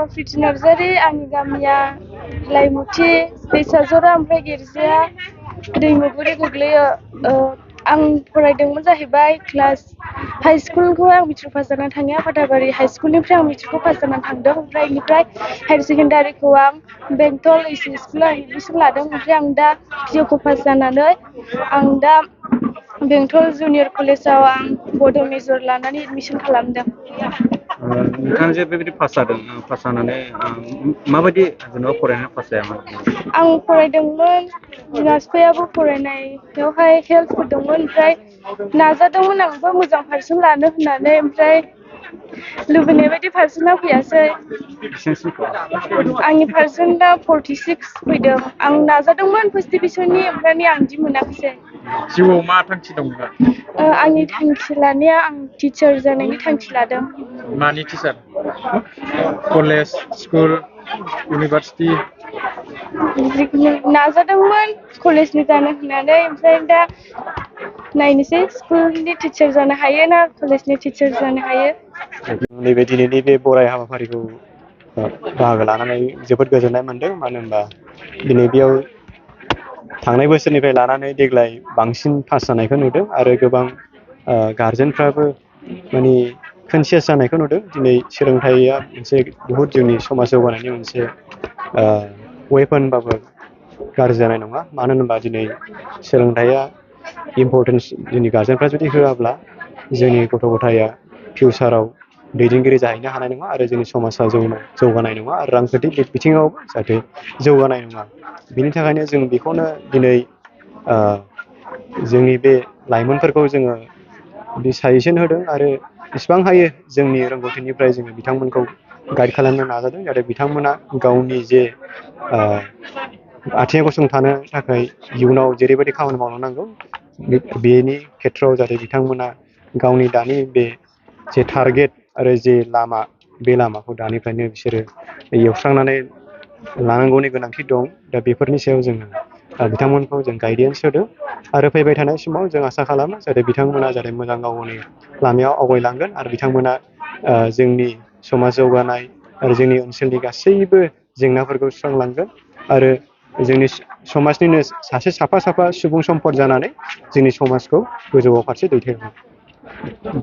Profit Narzary आंनि गामिया लाइमुथि दैसाजरा ओमफ्राय गिर्जाया दैमुगुरि गोग्लैयो। आं फरायदोंमोन जाहैबाय क्लास हाई स्कुलखौ आं मेट्रिक पास जानानै थांनाया बादाबारि हाई स्कुलनिफ्राय आं मेट्रिकखौ पास जानानै थांदों। ओमफ्राय बेनिफ्राय हायार सेकेन्डारिखौ आं बेंटल एसि स्कुलाव एडमिसन लादों। ओमफ्राय आं दा पिइउखौ पास जानानै आं दा बेंटल जुनियर कलेजाव आं बड' मेजर लानानै एडमिसन खालामदों। नोंथाङा जे बेबायदि पास जादों पास जानानै माबायदि जेनेबा फरायनानै पास जायामोन? आं फरायदोंमोन बिमा बिफायाबो फरायनायावहाय हेल्प होदोंमोन। ओमफ्राय नाजादोंमोन आंबो मोजां पारसेन्ट लानो होननानै। ओमफ्राय लुबैनाय बायदि पारसेन्टआ फैयासै। आंनि पारसेन्टआ 46 फैदों। आं नाजादोंमोन फार्स्ट डिभिजननि ओमफ्राय आं बिदि मोनाखिसै। जिउआव मा थांखि दंमोन? आंनि थांखि लानाया आं टिचार जानायनि थांखि लादों। मानि टिचार? College, school, university? नाजादोंमोन कलेजनि जानो होननानै। ओमफ्राय दा नायनोसै स्कुलनि टिचार जानो हायो ना कलेजनि टिचार जानो हायो। नैबे दिनैनि बे बराय हाबाफारिखौ बाहागो लानानै जोबोद गोजोननाय मोनदों। मानो होनबा दिनै बेयाव थांनाय बोसोरनिफ्राय लानानै देग्लाय बांसिन पास जानायखौ नुदों आरो गोबां गारजेनफ्राबो माने कनसियास जानायखौ नुदों। दिनै सोलोंथाइया मोनसे बुहुत जोंनि समाज जौगानायनि मोनसे वेपनबाबो गाज्रि जानाय नङा। मानो होनोबा दिनै सोलोंथाइया इम्परटेन्स जोंनि गारजेनफ्रा जुदि होआब्ला जोंनि गथ' गथाया फिउचाराव दैदेनगिरि जाहैनो हानाय नङा आरो जोंनि समाजा जौगानाय नङा आरो रांखान्थि बिथिङाव जाहाथे जौगानाय नङा। बिनि थाखायनो जों बेखौनो दिनै जोंनि बे लाइमोनफोरखौ जोङो साजेसन होदों आरो जेसेबां हायो जोंनि रोंगौथिनिफ्राय जोङो बिथांमोनखौ गाइड खालामनो नाजादों। जाहाथे बिथांमोना गावनि जे आथिङाव गसंथानो थाखाय इयुनाव जेरैबायदि खामानि मावलांनांगौ बेनि खेथ्रआव जाहाथे बिथांमोना गावनि दानि बे जे टारगेट आरो जे लामा बे लामाखौ दानिफ्रायनो बिसोरो एवस्रांनानै लानांगौनि गोनांथि दं। दा बेफोरनि सायाव जोङो बिथांमोनखौ जों गाइडेन्स होदों आरो फैबाय थानाय समाव जों आसा खालामो जाहाथे बिथांमोना जाहाथे मोजां गावनि लामायाव आवगायलांगोन आरो बिथांमोना जोंनि समाज जौगानाय आरो जोंनि ओनसोलनि गासैबो जेंनाफोरखौ सुस्रांलांगोन आरो जोंनि समाजनिनो सासे साफा सुबुं सम्पद जानानै जोंनि समाजखौ गोजौ फारसे दैथायहरगोन।